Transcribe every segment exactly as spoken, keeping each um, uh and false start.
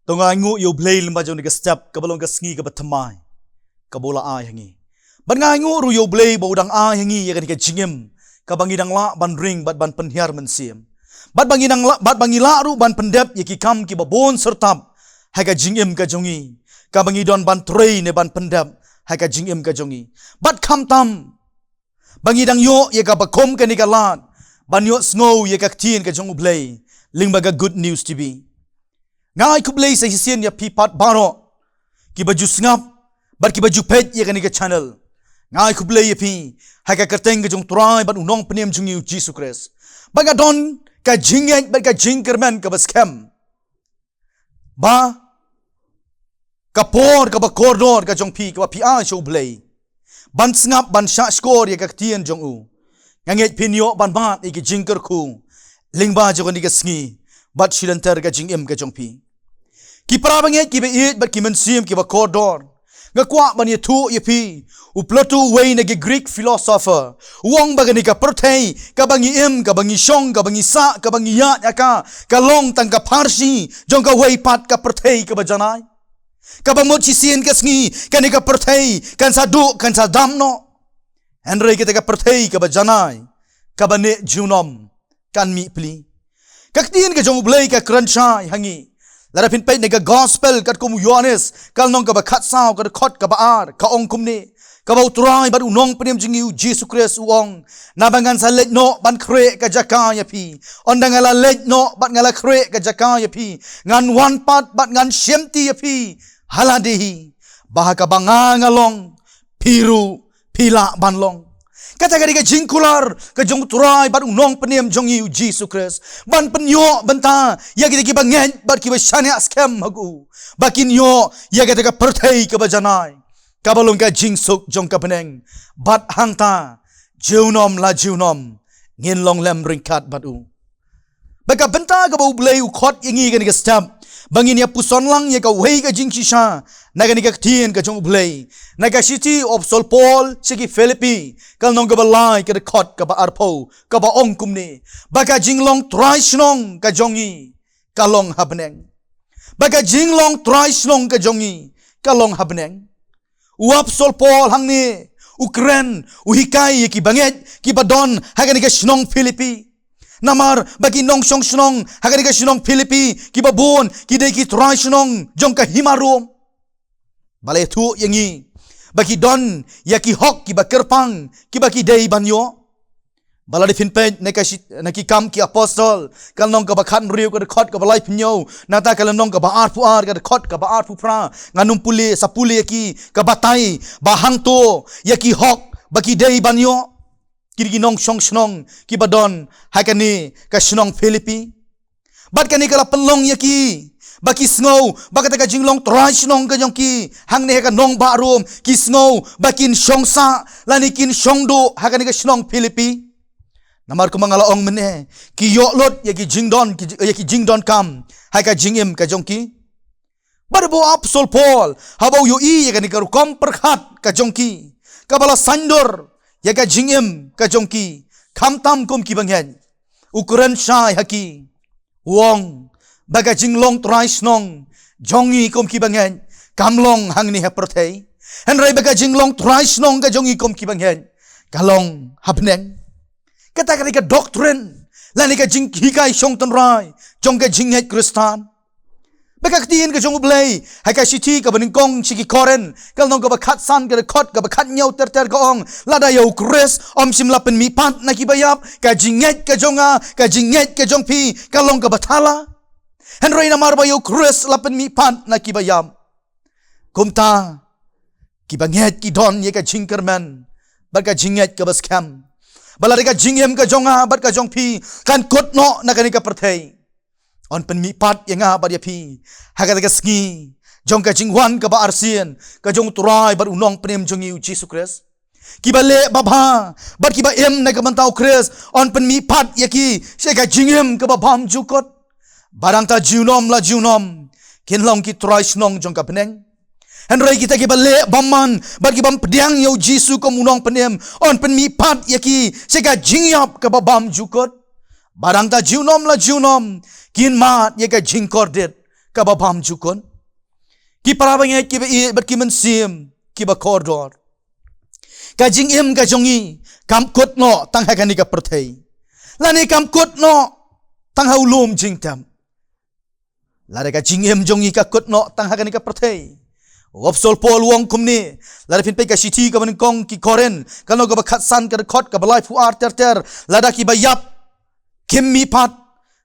To nga ainguh ïa U Blei lyngba jong kane ka step, kaba long ka sngi kaba thymmai kaba u la ai ha ngi. Bad nga ainguh ruh ïa U Blei ba u dang ai ha ngi ïa kane ka jingim kaba ngi dang lah ban ring bad ban pynhiar mynsiem. Bad ba ngi dang lah, bad ba ngi lah ruh ban pyndep ïa ki kam kiba bun syrtap ha ka jingim ka jong ngi, kaba ngi don ban trei ne ban pyndep ha ka jingim ka jong ngi. Bad khamtam ba ngi dang ïoh ïa kaba kum kane ka lad ban ïohsngew ïa ka ktien ka jong U Blei lyngba ka Good News T V. Nga ai khublei sa shisien ïa phi pat baroh kiba ju sngap bad kiba ju peit ïa kane ka channel. Nga ai khublei ïa phi ha ka kyrteng ka jong U Trai bad U Nongpynim jong ngi U Jisu Khrist. Bad nga don ka jingngeit bad ka jingkyrmen kaba skhem ba ka por kaba kordor ka jong phi kaba phi ai sha U Blei ban sngap, ban shahshkor ïa ka ktien jong u. Nga ngeit phin ïoh ban mad ïa ki jingkyrkhu lyngba jong kane ka sngi bad shilynter ka jingim ka jong phi. Ki para bangeit kiba ïeit bad ki mynsiem kiba kordor, nga kwah ban ïathuh ïa phi. U Plato, uwei na ki Greek philosopher, u ong ba kane ka pyrthei kaba ngi im, kaba ngi shong, kaba ngi sah, kaba ngi ïaid ha ka, ka long tang ka pharshi jong kawei pat ka pyrthei kaba janai. Kaba mut shisien ka sngi kane ka pyrthei kan sa duh, kan sa dam noh. Hynrei kata ka pyrthei kaba janai, kaba neh junom, kan mih pli. Ka ktien ka jong U Blei ka kren shai ha ngi. Lada phin peit na ka Gospel katkum u Ïoannis, ka lynnong kaba khatsaw, ka dkhot kaba ar, ka ong kumne: Kaba U Trai bad U Nongpynim jong ngi U Jisu Khrist u ong, naba ngan sa leit noh ban khreh ka jaka ïa phi. Ynda nga la leit noh bad nga la khreh ka jaka ïa phi, ngan wan pat bad ngan shimti ïa phi ha lade hi, ba ha kaba nga nga long, phi ruh phi lah ban long. Kata ka dei ka jingkular ka jong U Trai bad U Nongpynim jong ngi U Jisu Khrist ban pynïoh bynta ïa kita kiba ngeit bad kiba shaniah skhem ha u, ba kin ïoh ïa kata ka pyrthei kaba janai, kaba long ka jingsuk jong ka bneng. Bad hangta, junom la junom, ngin long lem ryngkat bad u. Ba ka bynta kaba U Blei u khot ïa ngi kane ka step, ba ngin ïa puson lang ïa kawei ka jingshisha na kane ka ktien ka jong U Blei, na ka shithi u Apostol Paul sha ki Philippi, ka lynnong kaba lai, ka dkhot kaba arphew, kaba ong kumne: Ba ka jinglong trai shnong ka jong ngi ka long ha bneng. Ba ka jinglong trai shnong ka jong ngi ka long ha bneng. U Apostol Paul hangne u kren, u hikai ïa ki bangeit kiba don ha kane ka shnong Philippi. Namar ba ki nongshong shnong ha kane ka shnong Philippi kiba bun ki dei ki trai shnong jong ka hima Rom. Ba la ïathuh ïa ngi ba ki don ïa ki hok kiba kyrpang kiba ki dei ban ïoh. Ba lada phin peit na ka shi-, na Ki Kam ki Apostol, ka lynnong kaba khathynriew, ka dkhot kaba laiphew hynñiew, nangta ka lynnong kaba arphew ar, ka dkhot kaba arphew phra, ngan ym pule, sa pule ïa ki, ka batai ba hangto ïa ki hok ba ki dei ban ïoh, ki dei ki nongshong shnong kiba don ha kane ka shnong Philippi. Bad kane ka la pynlong ïa ki ba ki sngew ba kata ka jinglong trai shnong ka jong ki hangne ha ka nongbah Rom, ki sngew ba kin shong sah lane kin shong duh ha kane ka shnong Philippi. Namar kumba nga la ong mynne, ki ïoh lut ïa ki jingdon, ki, ïa ki jingdonkam ha ka jingim ka jong ki. Bad ba u Apostol Paul, haba u ïohi ïa kane ka rukom pyrkhat ka jong ki, kaba la saiñdur ïa ka jingim ka jong ki, khamtam kum ki bangeit, u kren shai ha ki, u ong ba ka jinglong trai shnong jong ngi kum ki bangeit kam long hangne ha pyrthei. Hynrei ba ka jinglong trai shnong ka jong ngi kum ki bangeit ka long ha bneng. Kata ka dei ka doctrine lane ka jinghikai shong tynrai jong ka jingngeit Khristan. Ba ka ktien ka jong U Blei ha ka shithi kaba nyngkong sha ki Korinth, ka lynnong kaba khatsan, ka dkhot kaba khathynñiew ter ter, ka ong: Lada ïa U Khrist ym shym la pynmihpat na kiba ïap, ka jingngeit ka jong nga, ka jingngeit ka jong phi, ka long kaba thala. Hynrei namar ba ïa U Khrist la pynmihpat na kiba ïap, kumta ki bangeit ki don ïa ka jingkyrmen bad ka jingngeit kaba skhem ba lada ka jingim ka jong nga bad ka jong phi kan kut noh na kane ka pyrthei, yn pynmihpat ïa nga bad ïa phi ha kata ka sngi jong ka jingwan kaba arsien ka jong U Trai bad U Nongpynim jong ngi U Jisu Khrist. Kiba leh babha bad kiba im na ka bynta U Khrist, yn pynmihpat ïa ki sha ka jingim kaba bymjukut. Bad hangta junom la junom kin long ki trai shnong jong ka bneng. Hynrei kita kiba leh bymman bad ki bym pdiang ïa U Jisu kum U Nongpynim, yn pynmihpat ïa ki sha ka jingïap kaba bymjukut. Bad hangta junom la junom kin mad ïa ka jingkordit kaba bam jukut. Ki para bangeit kiba ïeit bad ki mynsiem kiba kordor, ka jingim ka jong ngi kam kut noh tang ha kane ka pyrthei, lane kam kut noh tang ha u lum jingtep. Lada ka jingim jong ngi ka kut noh tang ha kane ka pyrthei, u Apostol Paul u ong kumne, lada phin peit ka shithi kaba nyngkong ki Korinth, ka lynnong kaba khatsan, ka dkhot kaba laiphew ar ter ter, lada kiba ïap kim mihpat,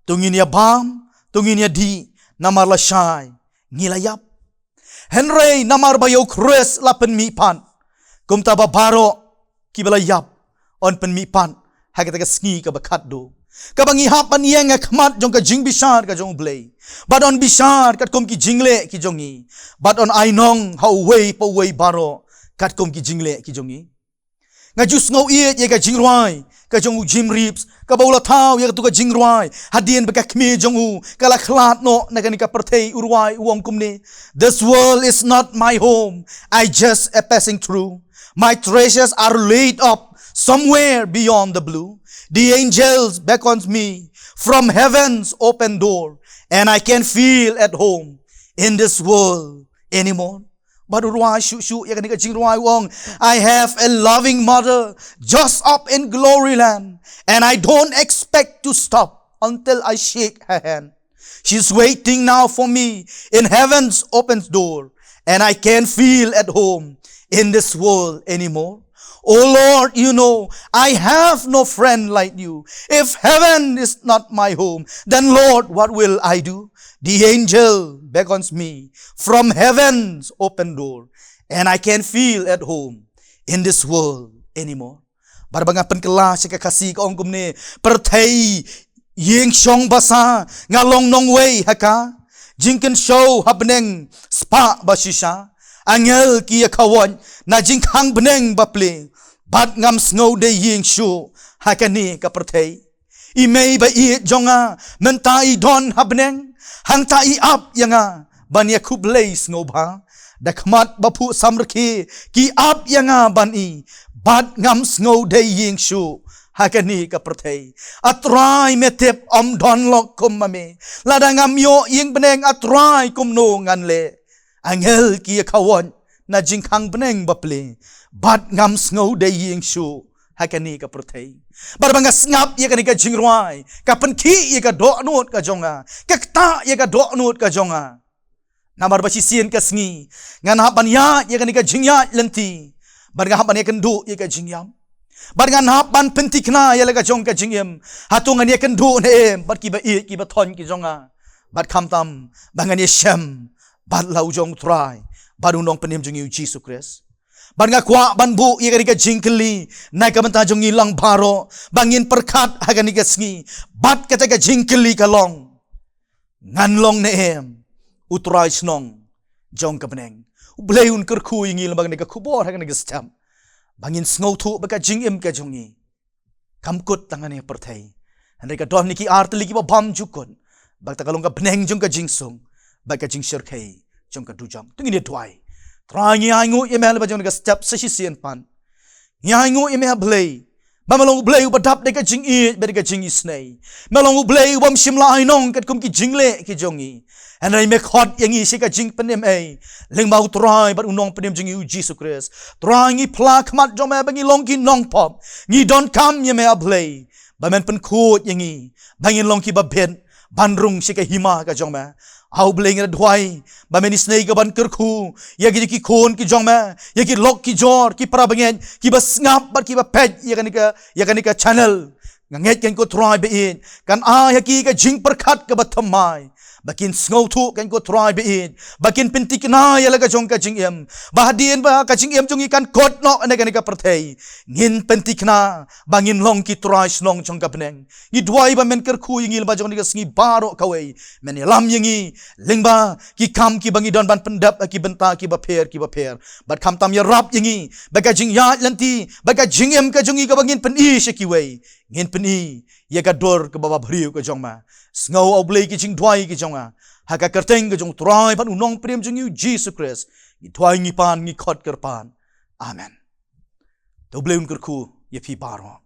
to ngin ïa bam, to ngin ïa dih, namar lashai ngi la ïap. Hynrei namar ba ïa u Khrist la pynmihpat, kumta ba baroh kiba la ïap yn pynmihpat ha kata ka sngi kaba khatduh, kaba ngi hap ban ïeng ha khmat jong ka jingbishar ka jong U Blei, bad yn bishar katkum ki jingleh ki jong ngi, bad yn ainong ha uwei pa uwei baroh katkum ki jingleh ki jong ngi. Nga ju sngew ïeit ïa ka jingrwai ka jong u Jim Reeves, kaba u la thaw ïa katu ka jingrwai hadien ba ka kmie jong u ka la khlad noh na kane ka pyrthei. U rwai u ong kumne: "This world is not my home. I just a passing through. My treasures are laid up somewhere beyond the blue. The angels beckons me from heaven's open door, and I can feel at home in this world anymore." Bad u rwai shuh shuh ïa kane ka jingrwai u ong: "I have a loving mother just up in glory land, and I don't expect to stop until I shake her hand. She's waiting now for me in heaven's open door, and I can't feel at home in this world anymore. Oh Lord, you know I have no friend like you. If heaven is not my home, then Lord, what will I do? The angel beckons me from heaven's open door, and I can't feel at home in this world anymore." Bad ba nga pynkylla sha ka Khasi ka ong kumne: Pyrthei ïing shong basa, nga long nongwei ha ka. Jingkynshew ha bneng spah ba shisha, angel ki ïa khawot na jingkhang bneng ba plie, bad ngam sngew dei ïing shuh ha kane ka pyrthei. I mei ba ïeit jong nga mynta i don ha bneng, hangta i ap ïa nga ban ïa khublei sngewbha. Da khmat ba phuh samrkhie ki ap ïa nga ban i, bad ngam sngew dei ïing shuh ha kane ka pyrthei. A Trai, me tip ym don lok kum ma me. Lada ngam ïoh ïing bneng, A Trai, kumno ngan leh? Angel ki ïa khawot na jingkhang bneng ba plie, bad ngam sngew dei ïing shuh ha kane ka pyrthei. Bad ba nga sngap ïa kane ka jingrwai, ka pynkhih ïa ka dohnud ka jong nga, ka ktah ïa ka dohnud ka jong nga. Namar ba shisien ka sngi ngan hap ban ïaid ïa kane ka jingïaid lynti, bad nga hap ban ïakynduh ïa ka jingïap, bad ngan hap ban pynthikna ïa la ka jong ka jingim. Hato ngan ïakynduh ne em bad kiba ïeit kiba thoiñ ki jong nga? Bad khamtam ba ngan ïashem bad la u jong U Trai bad U Nongpynim jong ngi U Jisu Khrist. Bad nga kwah ban buh ïa kane ka jingkylli na ka bynta jong ngi lang baroh, ba ngin pyrkhat ha kane ka sngi, bad kata ka jingkylli ka long: Ngan long ne em U Trai shnong jong ka bneng? U Blei un kyrkhu ïa ngi lyngba kane ka khubor ha kane ka step, ba ngin sngewthuh ba ka jingim ka jong ngi kam kut tang ha kane ka pyrthei, hynrei ka don ïa ki artylli kiba bymjukut, ba kata ka long ka bneng jong ka jingsuk bad ka jingshyrkhei jong ka dujok. To ngin ïa duwai. Trai, ngi ainguh ïa me lyngba jong kane ka step sa shisien pat. Ngi ainguh ïa me, A Blei, ba me long U Blei uba dap da ka jingïeit bad da ka jingisynei. Me long U Blei u bym shym la ainong katkum ki jingleh ki jong ngi, hynrei me khot ïa ngi sha ka jingpynim ei lyngba U Trai bad U Nongpynim jong ngi U Jisu Khrist. Trai, ngi phla khmat jong me ba ngi long ki nongpop. Ngi donkam ïa me, A Blei, ba men pynkhuid ïa ngi ba ngin long kiba bit ban rung sha ka hima ka jong me. A U Blei, ngi duwai ba men isynei ka ban kyrkhu ïa ki, ïa ki khun ki jong me, ïa ki lok ki jor, ki para bangeit kiba sngap bad kiba peit ïa kane ka, ïa kane ka channel. Nga ngeit, Kynrad Trai ba ïeit, kan ai ha ki ka jingpyrkhat kaba thymmai, ba kin sngewthuh, Kynrad Trai ba ïeit, ba kin pynthikna ïa la ka jong ka jingim, ba hadien ba ka jingim jong ngi kan kut noh na kane ka pyrthei, ngin pynthikna ba ngin long ki trai shnong jong ka bneng. Ngi duwai ba men kyrkhu ïa ngi lyngba jong kane ka sngi baroh kawei. Men ïalam ïa ngi lyngba ki kam kiba ngi don ban pyndep ha ki bynta kiba pher kiba pher. Bad khamtam ïarap ïa ngi ba ka jingïaid lynti, ba ka jingim ka jong ngi kaba ngin pyni sha kiwei, ngin pyni ïa ka dur kaba briew ka jong me. Sngew, A Blei, ki jingduwai ki jong nga, ha ka kyrteng ka jong U Trai bad U Nongpynim jong ngi U Jisu Khrist, ngi duwai, ngi pan, ngi khot kyrpad. Amen. To U Blei un kyrkhu ïa phi baroh.